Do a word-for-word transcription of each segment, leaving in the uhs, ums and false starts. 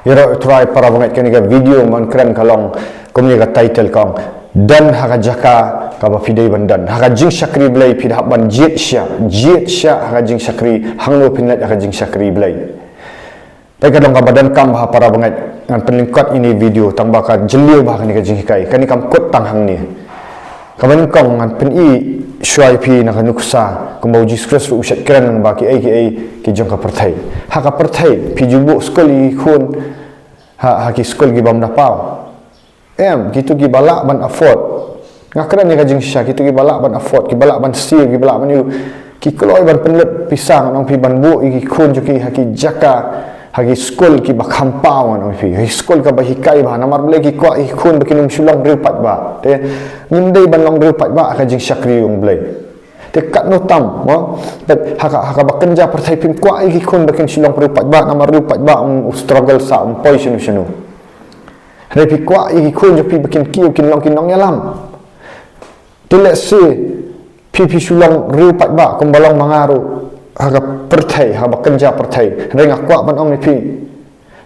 Ïaroh U Trai para bangeit, kane ka video ngan kren ka long kumne, ka title ka ong, don ha ka jaka kaba phi dei ban don. Ha ka jingshakri Blei phi da hap ban jied shiah, jied shiah ha ka jingshakri, hangno phin leit ha ka jingshakri Blei. Peit, ka long kaba donkam bha para bangeit, ngan pynlyngkot ïa ine i video tang ba ka jylliew bha kane ka jinghikai, kane kam kut tang hangne. Kaba nyngkong ngan pyni shuwa ïa phi na ka nuksa kumba U Jisu Khrist ruh u shait kren lyngba kiei kiei ki jong ka pyrthei. Ha ka pyrthei phi ju buh skul ïa ki khun ha, ha ki skul ki bym da paw? Em, kito kiba lah ban afford. Nga kren ïa ka jingshisha, kito kiba lah ban afford, kiba lah ban siew, kiba lah ban ïoh, ki kloi ban pynlut pisa, ngan ong ïa phi, ban buh ïa ki khun jong ki ha ki jaka, ha ki skul kiba kham paw, ngan ong ïa phi, ha ki skul kaba hikai bha. Namar balei? Ki kwah ïa ki khun ba kin ym shu long riewpaidbah. Te ngim dei ban long riewpaidbah ha ka jingshakri jong U Blei. Te katno tam, mo? Te ha ka, ha kaba kynja pyrthei phim kwah ïa ki khun ba kin shu long riewpaidbah, namar riewpaidbah um, u struggle sah, um poi shano shano. Hynrei phi kwah ïa ki khun jong phi ba kin kiew, kin long ki nongïalam. Te lehse phi, phi shu long riewpaidbah kumba long ma nga ruh ha ka pyrthei, ha kaba kynja pyrthei. Hynrei nga kwah ban ong ïa phi,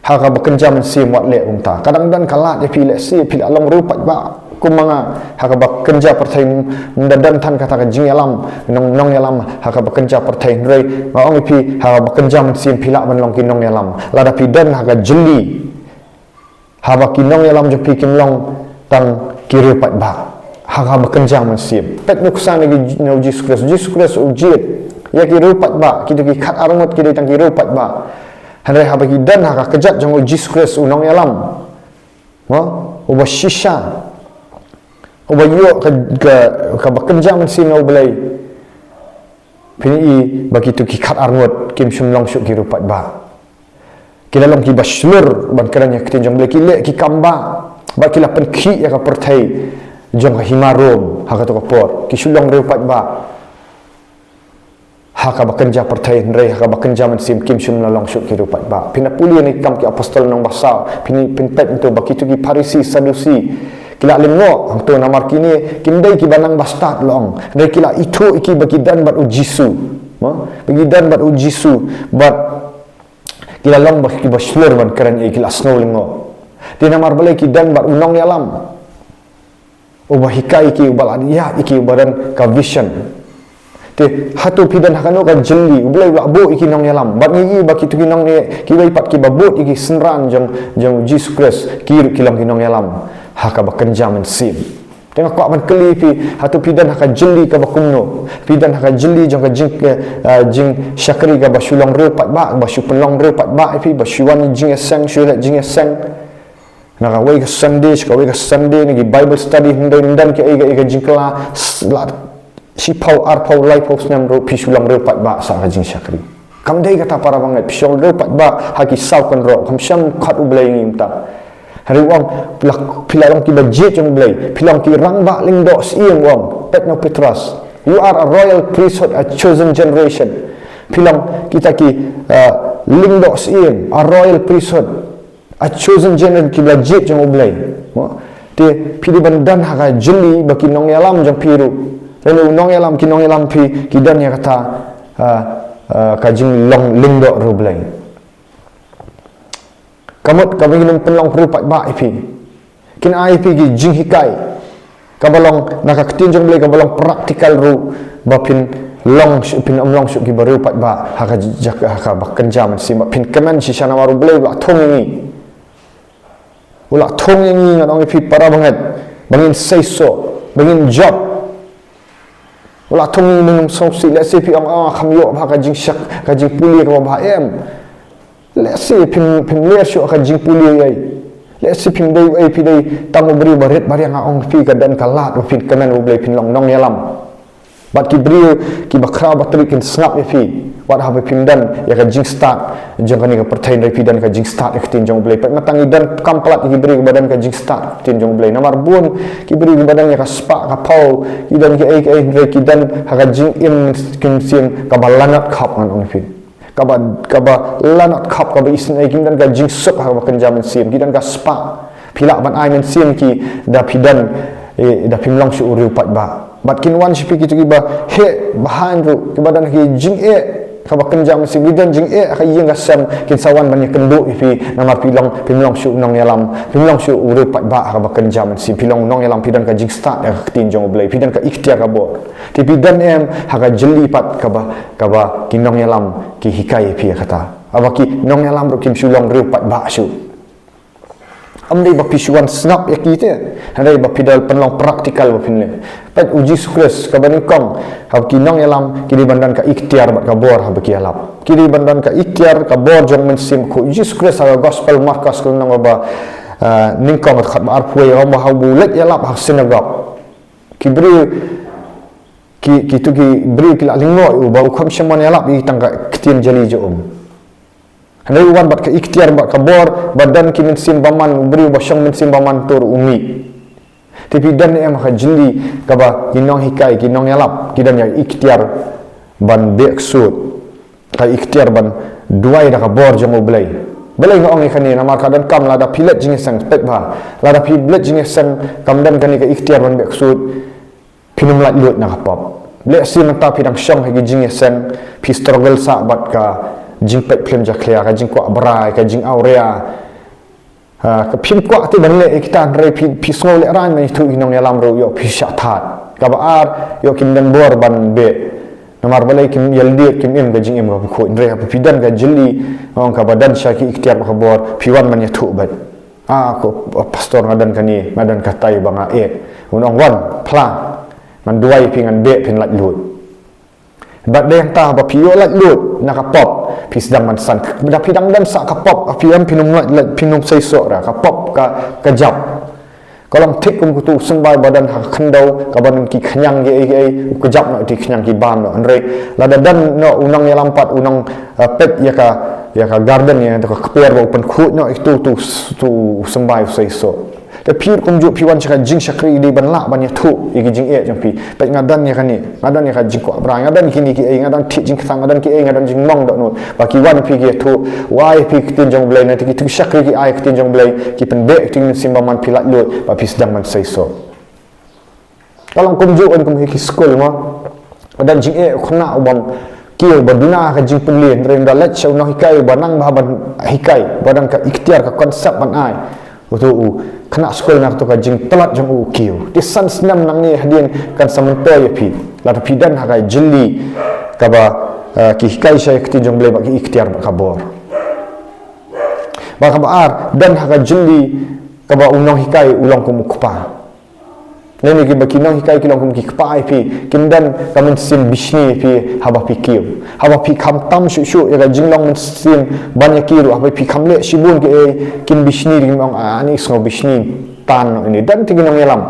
ha kaba kynja mynsiem wat leh kumta. Ka dang don ka lad ïa phi, lehse phi la long riewpaidbah kum ma nga ha kaba kynja pyrthei, ym da don than kata ka jingïalam, nong, nongïalam ha kaba kynja pyrthei. Hynrei nga ong ïa phi, ha kaba kynja mynsiem phi lah ban long ki nongïalam lada phi don ha ka jylli. Haba ki nongïalam jong phi kim long tang ki riewpaidbah, ha kaba kynja mynsiem. Peit nuksa na ki, na U Jisu Khrist. U Jisu Khrist u jied ïa ki riewpaidbah, kito ki khatar ngut ki dei tang ki riewpaidbah. Hynrei haba ki don ha ka kjat jong U Jisu Khrist, u nongïalam, mo, uba shisha, uba ïoh ka, ka, kaba kynja mynsiem na U Blei, phin ïohi ba kito ki khatar ngut kim shym long shuh ki riewpaidbah. Ki la long kiba shlur ban kren ïa ka ktien jong U Blei, ki leh ki kam bah, bad ki la pynkhih ïa ka pyrthei jong ka hima Rom ha kato ka por. Ki shu long riewpaidbah ha kaba kynja pyrthei, hynrei ha kaba kynja mynsiem kim shym la long shuh ki riewpaidbah. Phin da pule na Ki Kam ki Apostol lynnong ba saw, phin, phin peit hangto ba kito ki Pharisi, Sadusi ki la lyngngoh hangto, namar kine kim dei kiba nang bastad, la ong, hynrei ki la ithuh ïa ki ba ki don bad U Jisu. Mo? Ba ki don bad U Jisu, bad ki la long ba kiba shlur ban kren ïa ki, la sngew lyngngoh. Te namar balei? Ki don bad u nongïalam uba hikai ïa ki, uba la ïaid ïa ki, uba don ka vision. Te hato phi don ha kano ka jylli? U Blei u la buh ïa ki nongïalam. Bad ngi ïohi ba kito ki nong, kiwei pat kiba bud ïa ki synran jong, jong U Jisu Khrist, ki ruh ki long ki nongïalam ha kaba kynja mynsiem. Te nga kwah ban kylli ïa phi, hato phi don ha ka jylli kaba kumno? Phi don ha ka jylli jong ka jing, eh, jingshakri kaba shu long riewpaidbah, kaba shu pynlong riewpaidbah ïa phi, ba shu wan jingïaseng, shu leh jingïaseng na kawei ka Sunday sha kawei ka Sunday, na ki Bible study, hynrei ym don kaei kaei ka jingkylla, s-, la shiphew, arphew, laiphew snem ruh phi shu long riewpaidbah sa ka jingshakri. Kam dei kata para bangeit, phi shu long riewpaidbah ha ki saw kynroh, kam shym khot U Blei ïa ngi mynta. Hynrei u ong, phi la, phi la long kiba jied jong U Blei, phi long ki rangbah lyngdoh syiem, u ong. Peit na u Petros. You are a royal priesthood, a chosen generation. Phi long kita ki, uh, lyngdoh syiem, a royal priesthood, a chosen generation, kiba la jied jong U Blei. Mo? Te phi dei ban don ha ka jylli ba ki nongïalam jong phi ruh, lane u nongïalam, ki nongïalam phi, ki don ïa kata, ah, ah, ka jinglong lyngdoh ruh U Blei. Ka mut kaba ngin ym pynlong riewpaidbah ïa phi. Kin ai ïa phi ki jinghikai kaba long na ka ktien jong U Blei, kaba long practical ruh, ba phin long shuh, phin ym long shuh kiba riewpaidbah ha ka jaka, ha kaba kynja mynsiem, ba phin kmen shisha, namar U Blei u la thung ïa ngi. U la thung ïa ngi, ngan ong ïa phi para bangeit, ba ngin seisoh, ba ngin jop. U la thung ïa ngi, ngim sngewsih, lehse phi ong, ah, kham ïoh bha ka jingshak, ka jingpule kaba bha, em. Lehse phim, phim ler shuh ka jingpule ei. Lehse phim dei ei, phi dei tang u briew ba rit ba riang, nga ong ïa phi, ka don ka lad ba phin kmen U Blei, phin long nongïalam. Bad ki briew kiba khraw batri kin sngap ïa phi wat haba phim don ïa ka jingstad jong kane ka pyrthei, hynrei phi don ka jingstad ïa ka ktien jong U Blei. Peit mynta ngi donkam palat ïa ki briew kiba don ka jingstad ïa ka ktien jong U Blei. Namar bun ki briew kiba don ïa ka spah ka phew, ki don kiei kiei, hynrei ki don ha ka jingim mynsiem kaba lanot khop, ngan ong ïa phi. Kaba, kaba lanot khop, kaba isynei, kim don ka jingsuk ha kaba kynja mynsiem, ki don ka spah. Phi lah ban ai mynsiem ki da phi don, eh, da phim long shuh u riewpaidbah. Bad kin wan sha phi kito kiba heh bha ruh, kiba don ki jingeh Kaba kynja mynsiem, phi don jingeh ha ka ïing ka sem, kin sa wan ban ïakynduh ïa phi, namar phi long, phim long shuh u nongïalam, phim long shuh u riewpaidbah ha kaba kynja mynsiem, phi long u nongïalam, phi don ka jingstad ha ka ktien jong U Blei, phi don ka iktiar ka bor. Te phi don em ha ka jylli pat kaba, kaba ki nongïalam ki hikai ïa phi ïa kata? Haba ki nongïalam ruh kim shu long riewpaidbah shuh. Ym dei ba phi shu wan sngap ïa ki te, hynrei ba phi dei pynlong practical ba phin leh. Peit, U Jisu Khrist kaba nyngkong, haba ki nongïalam ki dei ban don ka iktiar bad ka bor haba ki ïalap. Ki dei ban don ka iktiar ka bor jong U Mynsiem Bakhuid. U Jisu Khrist ha ka Gospel Markos ka lynnong ba, ah, nyngkong, khatba arphew wei, ong ba haba u leit ïalap ha synagog, ki briew, ki, kitu ki briew ki la lyngngoh ïa u ba u kham shym wan ïalap ïa tang ka ktien jali jong um. Hynrei u wan bad ka iktiar bad ka bor, ba don ki mynsiem bymman, u briew ba shong mynsiem bymman tur u mih. Te phi don em ha ka jylli kaba ki nonghikai, ki nongïalap ki don ïa ka iktiar ban beh ksuid, ka iktiar ban duwai da ka bor jong U Blei? Balei nga ong ïa kane? Namar ka donkam lada phi leit jingïaseng, peit bha, lada phi leit jingïaseng kam don kane ka iktiar ban beh ksuid, phin ym laitluid na ka pop. Lehse mynta phi dang shong ha ki jingïaseng, phi struggle sah bad ka jingpeit phlim jakhlia, ka jingkwah brai, ka jingawria. Ha, ka phim kwah te ban leh ïa kita, hynrei phi, phi sngew lehraiñ ban ïathuh ïa ki nongïalam ruh, ïoh phi shah thad. Kaba ar, ïoh kim don bor ban beh. Namar balei? Kim ïaldiat, kim im ka jingim kaba khuid. Hynrei haba phi don ka jylli, ong kaba don sha ki iktiar bad ka bor, phi wan ban ïathuh beit. Ah, ko, oh, pastor, nga don kane, nga don katai ba nga eh. Un ong, wan, phla, ngan duwai ïa phi, ngan beh, phin laitluid. Bad dei hangta ba phi ïoh laitluid na ka pop, phi sdang ban san. Da phi dang don sah ka pop, phi em, phin ym lait, lait, phin ym seisoh ra, ka pop ka, ka jop. Ka long thik kum utu u symbai ba don ha ka khyndew, kaba don ki khñiang kiei kiei, u kjap noh ïa ki khñiang, ki bam noh. Hynrei lada don noh u nongïalam pat, u nong, eh, peit ïa ka, ïa ka garden, ïa ka kper, ba u pynkhuid noh ïa utu, utu, utu u symbai u seisoh. Te phi ruh kumjuh, phi wan sha ka jingshakri, dei ban lah ban ïathuh ïa ki jingeh jong phi. Peit, nga don ïa kane, nga don ïa ka jingkwah brai, nga don kine kiei, nga don thied jingktah, nga don kiei, nga don jingmong dohnud. Ba ki wan ïa phi, ki ïathuh, u ai ïa phi ka ktien jong U Blei, ne te kitu ki shakri ki ai ka ktien jong U Blei, ki pynbeh ïa ka ktien mynsiem bymman, phi laitluid, ba phi sdang ban seisoh. Ka long kumjuh kum ha ki skul mo. Ka don jingeh u khynnah u bym kiew, ba duna ka jingpule, hynrei ynda leit sha u nonghikai uba nang bha ban hikai, ba don ka iktiar, ka concept ban ai, utu u khynnah skul na katu ka jingtlot jong u, u kiew. Te san snem nangne hadien kan sa myntoi ïa phi, lada phi don ha ka jylli kaba, eh, ki hikai sha ïa ka ktien jong U Blei bad ki iktiar bad ka bor. Bad kaba ar, don ha ka jylli kaba u nonghikai u long kum u kpa. Lane kiba ki nonghikai ki long kum ki kpa ïa phi, kim don ka mynsiem bishni ïa phi haba phi kiew. Haba phi kham tam shuh shuh ïa ka jinglong mynsiem ban ïa kiew ruh, haba phi kham leh shibun kiei, kin bishni, kim ong, ah, ani sngew bishni, tan noh ine. Don te ki nongïalam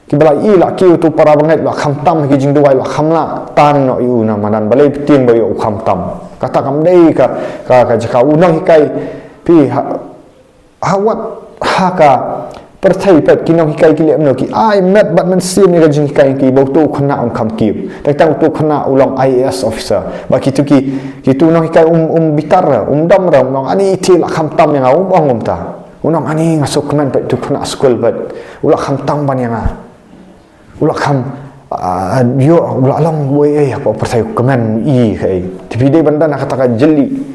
kiba la ïohi la kiew utu u para bangeit, la kham tam ha ki jingduwai, la kham lah, tan noh ïa u na madan. Balei? Phi tieng ba ïoh u kham tam. Kata kam dei ka, ka, ka jaka. U nonghikai, phi ha, ha wat ha ka pyrthei pat, ki nonghikai ki leh kumno? Ki ai met bad mynsiem ïa ka jinghikai, ki ba utu u khynnah un kham kiew. Tang tang utu u khynnah u long I A S officer. Ba kitu ki, kitu u nonghikai um, um bitar ra, um dom ra, um ong, ani te la kham tam ïa nga, um ong kumta. Un ong, ani nga sngewkmen pat, utu u khynnah skul pat u la kham tam ban ïa nga. U la kham, ah, ïoh, u la long uei ei hapoh pyrthei, u kmen i kaei. Te phi dei ban don ha kata ka jylli.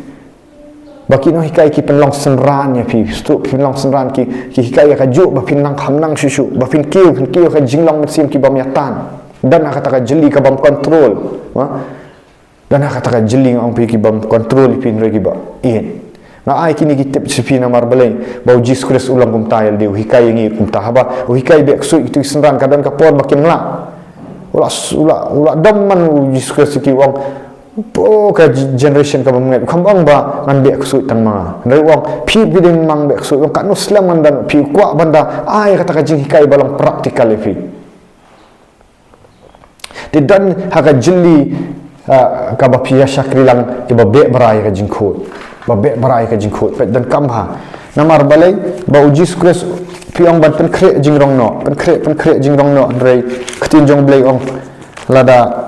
Ba ki nonghikai ki pynlong synran ïa phi, sdang pynlong synran, ki, ki hikai ïa kajuh ba phin nang kham nang shuh shuh, ba phin kiew, phin kiew ha ka jinglong mynsiem ki bym ïa tan. Don ha kata ka jylli ka bym control. Ha? Don ha kata ka jylli, nga ong phi, ki bym control ïa phi, hynrei kiba ïeit. Nga ai kine ki tip sha phi namar balei? Ba U Jisu Khrist u long kumta ïa lade, u hikai ïa ngi kumta. Haba u hikai beh ksuid kitu ki synran, ka don ka por ba kim lah. U la, u la, u la dom man U Jisu Khrist ïa ki, u ong, oh, ka generation kaba mynngeit, u kham ong ba ngan beh ksuid tang ma nga. Hynrei u ong, phi, phi dei ban beh ksuid. U ong, katno slem ngan don, phi kwah ban da ai kata ka jinghikai ba long practical ïa phi. Te don ha ka jylli, ah, kaba phi ïa shakri lang, kiba beh bra ïa ka jingkhuid. Ba beh bra ïa ka jingkhuid. Peit, donkam bha. Namar balei? Ba U Jisu Khrist, phi ong ban pynkhreh jingrong noh, pynkhreh, pynkhreh jingrong noh, hynrei ka ktien jong U Blei ong, lada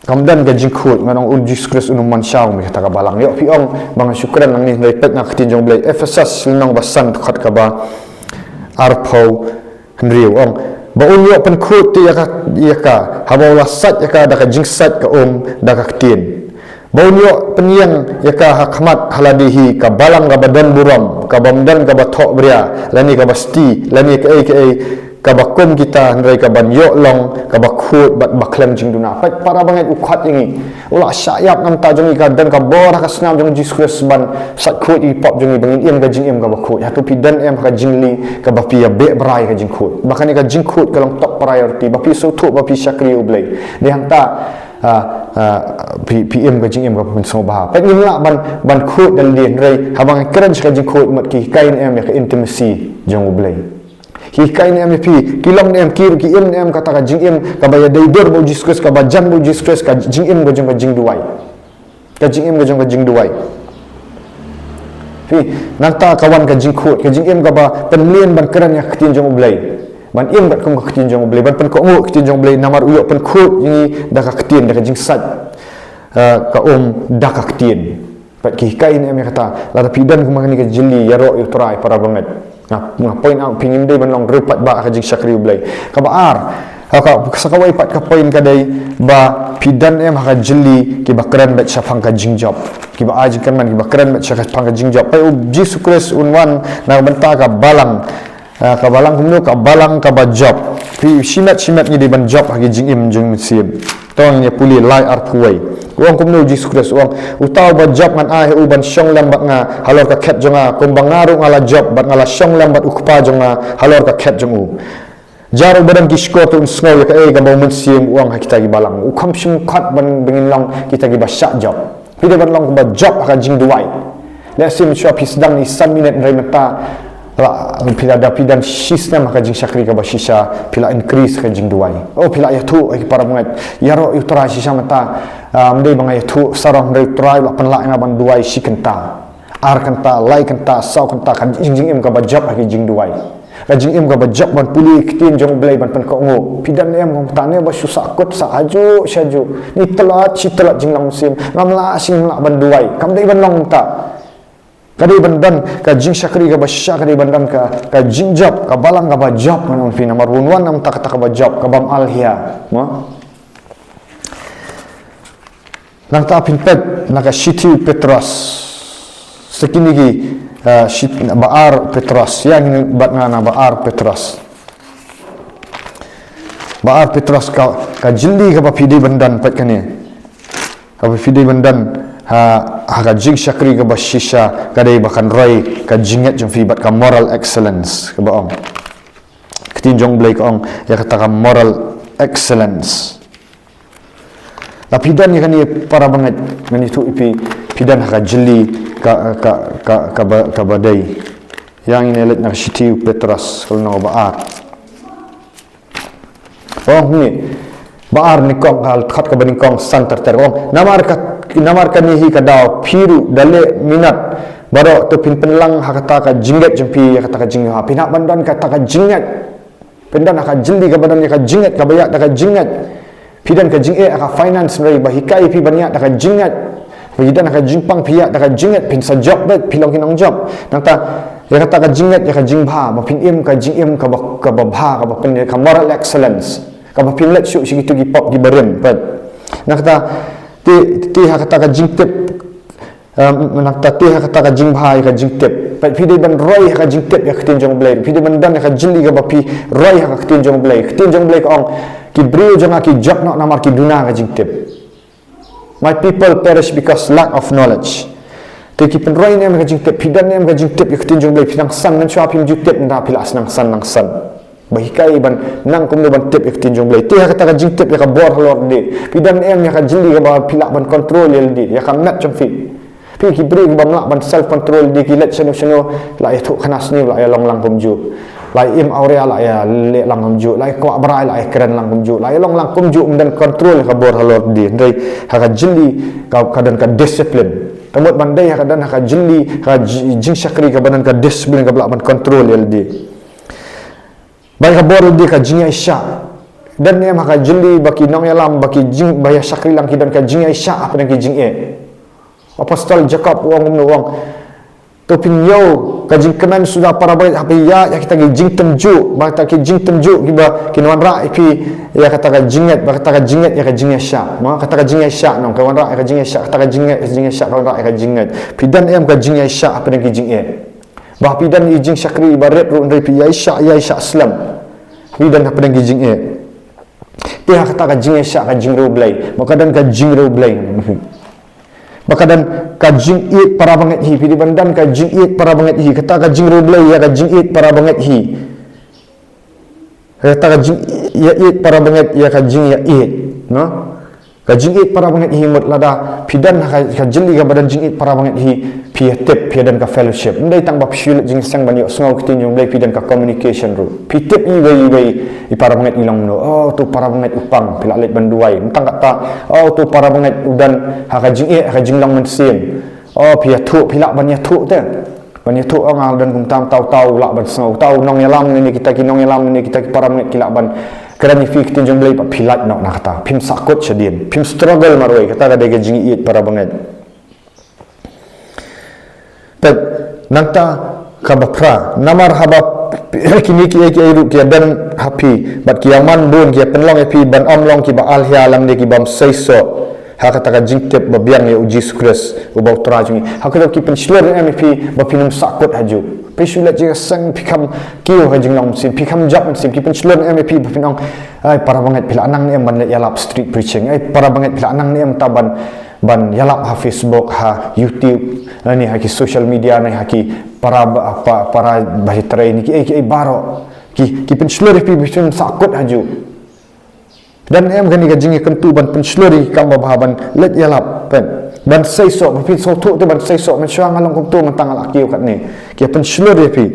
kam don ka jingkhuid, ngan ong, U Jisu Khrist un ym wan shaw me ha kata ka balang. Ïoh phi ong ba nga shu kren nangne, hynrei peit na ka ktien jong U Blei, Ephesos lynnong ba san, dkhot kaba arphew hynriew, ong, ba un ïoh pynkhuid te ïa ka, ïa ka, haba u la sait ïa ka da ka jingsait ka um, da ka ktien. Ba un ïoh pynïeng ïa ka ha khmat ha lade hi, ka balang kaba don burom, kaba ym don kaba thohbria, lane kaba sti, lane kaei kaei kaba kum kita, hynrei kaban ïoh long kaba khuid bad ba khlem jingduna. Peit para bangeit, u khot ïa ngi, u la shah ïap namar jong ngi, ka don ka bor ha ka snam jong Jisu Khrist ban sait khuid ïa ki pop jong ngi, ba ngin im ka jingim kaba khuid. Hato phi don em ha ka jingli kaba phi ïa beh brai ka jingkhuid, ba kane ka jingkhuid ka long top priority, ba phi sngewthuh ba phi shakri U Blei? Dei hangta, ah, ah, phi, phi im ka jingim kaba pynsngewbha. Peit, ngim lah ban, ban khuid da lade, hynrei haba ngi kren sha ka jingkhuid, mut ki hikai ne em ïa ka intimacy jong U Blei? Ki hikai ne em ïa phi, ki long ne em, ki, ki im ne em kata ka jingim kaba ïadei dur bad U Jisu Khrist, kaba jan bad U Jisu Khrist, ka jingim ka jong ka jingduwai. Ka jingim ka jong ka jingduwai. Phi, nangta ka wan ka jingkhuid, ka jingim kaba pynmlien ban kren ïa ka ktien jong U Blei, ban im katkum ka ktien jong U Blei, ban pynkohnguh ka ktien jong U Blei, namar u ïoh pynkhuid ïa ngi da ka ktien, da ka jingsait, ah, ka um da ka ktien. Peit, ki hikai ne em ïa kata? Lada phi don kumba kane ka jylli, ïaroh ïa U Trai, para bangeit. Nga, nga point out, phi, ngim dei ban long riewpaidbah ha ka jingshakri U Blei. Kaba ar, ha ka, sa kawei pat ka point ka dei ba phi don em ha ka jylli kiba kren beit shaphang ka jingjop, kiba ai jingkyrmen, kiba kren beit shaphang ka jingjop. Peit, U Jisu Khrist un wan na ka bynta ka balang, ah, ka balang kumno? Ka balang kaba jop. Phi, shimet shimet ngi dei ban jop ha ki jingim jong ngi mynsiem. To ngin ïa pule lai arphew wei. U ong kumno U Jisu Khrist? U ong, "Uta uba jop ngan ai ha u ban shong lem bad nga halor ka khet jong nga, kumba nga ruh nga la jop bad nga la shong lem bad U Kpa jong nga halor ka khet jong u. Jar uba don ki shkor te un sngew ïa kaei kaba U Mynsiem u ong ha kita ki balang." U kham shym khot ban, ba ngin long kita kiba shah jop. Phi dei ban long kumba jop ha ka jingduwai. Lehse mynshuwa phi sdang ïa san minit, hynrei mynta, la, phi la da, phi don shi snem ha ka jingshakri kaba shisha, phi la increase ka jingduwai. Oh, phi la ïathuh, eh, para bangeit, ïaroh ïa U Trai shisha mynta. Ah, ym dei ba nga ïathuh sarong, hynrei U Trai u la pynlah ïa nga ban duwai shi kynta, ar kynta, lai kynta, saw kynta, ka jing, jingim kaba jop ha ki jingduwai. Ka jingim kaba jop ban pule ïa ka ktien jong U Blei, ban pynkohnguh. Phi don em kumta, ne ba shu sah kut sah hajuh shajuh, ne tlot shi tlot jinglong mynsiem, ngam lah shi, ngam lah ban duwai? Kam dei ban long kumta. Ka dei ban don ka jingshakri kaba shisha, ka dei ban don ka, ka jingjop, ka balang kaba jop, ngan ong ïa phi, namar un wan namar kata kaba jop, ka bym alhia. Mo? Nangta phin peit na ka shithi u Petros. Sa kine ki, ah, shit-, ba ar Petros. Ïa ngin bad nga na ba ar Petros. Ba ar Petros, ka, ka jylli kaba phi dei ban don, peit kane. Kaba phi dei ban don ha, ha ka jingshakri kaba shisha, ka dei ba kan roi ka jingngeit jong phi bad ka moral excellence, kaba ong. Ka ktien jong U Blei ka ong ïa kata ka moral excellence. La phi don ïa kane, para bangeit, ngan ïathuh ïa phi, phi don ha ka jylli ka, ka, ka, kaba, kaba dei. Ïa ngin ïa leit na ka shithi u Petros, ka lynnong ba ar. Ong hangne, ba ar nyngkong, ka dkhot kaba nyngkong san ter ter. Ong, namar ka, namar kane hi ka daw, phi ruh da leh minot baroh, to phin pynlang ha kata ka jingngeit jong phi ïa kata ka jingïohi. Phin hap ban don kata ka jingngeit. Phin don ha ka jylli kaba don ïa ka jingngeit, kaba ïaid da ka jingngeit. Phi don ka jingeh ha ka finance, hynrei ba hikai ïa phi ban ïaid da ka jingngeit. Phi don ha ka jingpang, phi ïaid da ka jingngeit, phin sa jop beit, phi long ki nongjop. Nangta, ïa kata ka jingngeit, ïa ka jingbha, ba phin im ka jingim kaba, kaba bha, kaba pyn, ka moral excellence, kaba phin leit shuh sha kito ki pop kiba rim, peit. Nangta, te, te ha kata ka jingtip, Em, nangta te ha kata ka jingbha ïa ka jingtip. Peit, phi dei ban roi ha ka jingtip ïa ka ktien jong U Blei. Phi dei ban don ïa ka jylli kaba phi roi ha ka ktien jong U Blei. Ka ktien jong U Blei ka ong, ki briew jong nga ki jop noh namar ki duna ka jingtip. My people perish because lack of knowledge. Te ki pynroi ne em ka jingtip, phi don ne em ka jingtip ïa ka ktien jong U Blei, phi nang san, mynshuwa phim ju tip, nda phi la nang san, nang san. Ba hikai ban nang kumno ban tip ïa ka ktien jong U Blei. Te ha kata ka jingtip ïa ka bor halor lade, phi don em ïa ka jylli kaba phi lah ban control ïa lade, ïa ka met jong phi. Phi, ki briew ki bym lah ban self control lade, ki leit shano shano, la ïathuh khana sniew, la ïa long lang kumjuh. La ïa im awria, la ïa leh lang kumjuh. La ïa kwah brai, la ïa kren lang kumjuh. La ïa long lang kumjuh, ym don control ïa ka bor halor lade. Hynrei ha ka jylli ka, ka don ka discipline. Te mut ban dei ha ka, don ha ka jylli, ka ji-, jingshakri kaba don ka discipline, kaba lah ban control ïa lade. Ba ïa ka bor lade ka jingïaishah. Don ne em ha ka jylli ba ki nongïalam, ba ki jing, ba ïa shakri lang ki don ka jingïaishah hapdeng ki jingeh? Apostol Jakob u ong kumno, u ong, to phin ïoh, Ka jingkmen suda para bangeit ha phi ïa, ïa kita ki jingtynjuh, ba kita ki jingtynjuh kiba kin wanrah ïa phi ïa kata ka jingngeit, ba kata ka jingngeit ïa ka jingïaishah. Mo, kata ka jingïaishah nong, ka wanrah ïa ka jingïaishah, kata ka jingngeit, ka jingïaishah, ka wanrah ïa ka jingngeit. Phi don em ka jingïaishah hapdeng ki jingeh? Ba phi don i jingshakri ba rit ruh hynrei phi ïaishah, ïaishah slem. Phi don hapdeng ki jingeh. Te ha kata ka jingïaishah ka jingriewblei. Ba ka don ka jingriewblei. Ba ka don ka jingïeit para bangeit hi, phi dei ban don ka jingïeit para bangeit hi, kata ka jingriewblei ïa ka jingïeit para bangeit hi. Kata ka jingïeit para bangeit ïa ka jingïeit, no? Ka jingïeit para bangeit hi mut lada phi don ha ka, ka jingïeit kaba don jingïeit para bangeit hi, phi ïa tip, phi ïa don ka fellowship. Ym dei tang ba phi shu leit jingseng ban ïohsngew ktien jong U Blei, phi don ka communication ruh. Phi tip iwei iwei i para bangeit i long no. Oh, to para bangeit u pang, phi lah leit ban duwai. Ym tang kata, oh, to para bangeit u don ha ka jingeh, ha ka jinglong mynsiem. Oh, phi ïathuh, phi lah ban ïathuh te. Ban ïathuh, oh, nga don kumta, uta uta u lah ban sngew, uta u nongïalam ne kita ki nongïalam ne kita ki para bangeit ki lah ban kren ïa phi ktien jong U Blei, ba phi lait noh na kata. Phim sahkut shadien, phim struggle marwei, kata ka dei ka jingïeit para bangeit. Peit, nangta kaba phra. Namar haba kine kiei kiei ruh ki ïadon ha phi, bad ki ïaman bun, ki ïapynlong ïa phi ban ym long kiba alhia lymne ki bym seisoh ha kata ka jingtip ba biang ïa U Jisu Khrist uba U Trai jong ngi. Ha kata ki pynshlur ne em ïa phi ba phin ym sahkut hajuh? Phi shu leit jingseng, phi kham kiew ha ka jinglong mynsiem, phi kham jop mynsiem, ki pynshlur ne em ïa phi ba phin ong, ai, para bangeit, phi lah nang ne em ban leit ïalap street preaching? Ai, para bangeit, phi lah nang ne em ta ban ban ïalap ha Facebook, ha YouTube, ne ha ki social media, ne ha ki para ba-, pa-, para ba hynrei ne kiei kiei baroh. Ki, ki pynshlur ïa phi ba phin ym sahkut hajuh. Don em kane ka jingïakyntu ban pynshlur ïa ki kam babha, ban leit ïalap, ban, ban seisoh, ba phin sngewthuh te ban seisoh, mynshuwa nga long kumto, mynta nga lah kiew katne. Ki pynshlur ïa phi.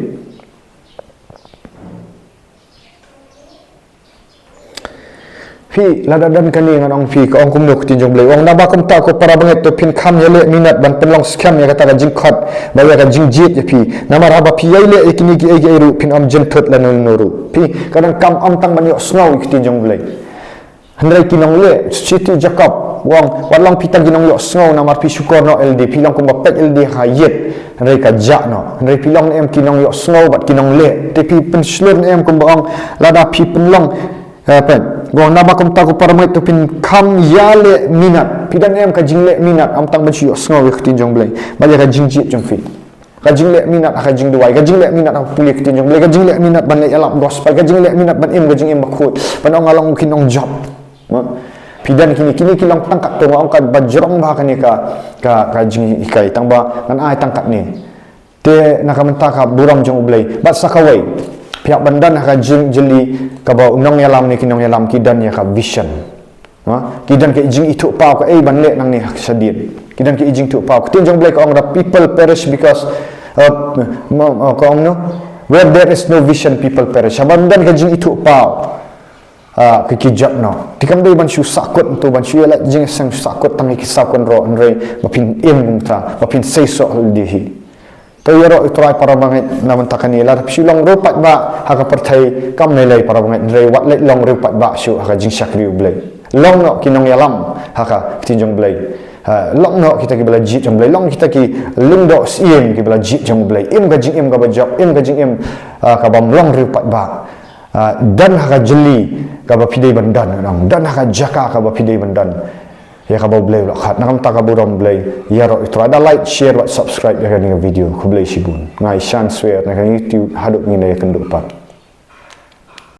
Phi, lada don kane, ngan ong phi, ka ong kumno ktien jong U Blei? U ong, naba kumta ko para bangeit, to phin kham ïaleh minot ban pynlong skhem ïa kata ka jingkhot bad ïa ka jingjied ïa phi. Namar haba phi ïaleh ïa kine kiei kiei ruh, phin ym jynthut lano lano ruh. Phi, ka donkam ym tang ban ïohsngew ïa ktien jong U Blei. Hynrei ki nongleh, shithi Jakob u ong, wat long phi tang ki nongïohsngew namar phi shukor noh ïa lade, phi long kumba peit ïa lade ha ïit, hynrei ka jah noh. Hynrei phi long ne em ki nongïohsngew bad ki nongleh? Te phi pynshlur ne em kumba ong, lada phi pynlong, eh, peit. U ong, naba kumta ko para bangeit, to phin kham ïaleh minot. Phi don ne em ka jingleh minot, ym tang ban shu ïohsngew ïa ka ktien jong U Blei, bad ïa ka jingjied jong phi? Ka jingleh minot ha ka jingduwai, ka jingleh minot ha ka pule ktien jong U Blei, ka jingleh minot ban leit ïalap gospel, ka jingleh minot ban im ka jingim bakhuid, ban ong nga long ki nongjop. Mo? Phi don kine, kine ki long tang katto, nga ong kaba jrong bha kane ka, ka, ka jinghikai, tang ba ngan ai tang katne. Te na ka bynta ka burom jong U Blei. Bad sa kawei, phi hap ban don ha ka jingjylli kaba u nongïalam ne ki nongïalam ki don ïa ka vision. Ha? Ki don ka jingithuhpaw kaei ban leh nangne ha shadien. Ki don ka jingithuhpaw. Ka ktien jong U Blei ka ong, the people perish because, uh, mo-, mo-, ka ong no, where there is no vision, people perish. Haba ym don ka jingithuhpaw, ah, ki, ki jot noh. Te kam dei ban shu sahkut, to ban shu ïaleh jingseng, sahkut tang ïa ki saw kynroh, hynrei ba phin im kumta, ba phin seisoh ïa lade hi. To ïaroh ïa U Trai para bangeit na bynta kane. Lada phi shu long riewpaidbah ha ka pyrthei, kam lei lei para bangeit, hynrei wat leit long riewpaidbah shuh ha ka jingshakri U Blei. Long noh ki nongïalam ha ka ktien jong U Blei. Ha, long noh kita kiba la jied jong U Blei, long kita ki lyngdoh syiem kiba la jied jong U Blei. Im ka jingim kaba jop, im ka jingim, ah, ka bym long riewpaidbah. Ah, don ha ka jylli kaba phi dei ban don, ngan ong, don ha ka jaka kaba phi dei ban don. Ïa kaba U Blei u la khot, na ka bynta ka burom U Blei, ïaroh ïa U Trai, da like, share bad subscribe ïa kane ka video. Khublei shibun. Nga i Shan Swer na ka YouTube, haduh ngin ïakynduh pat.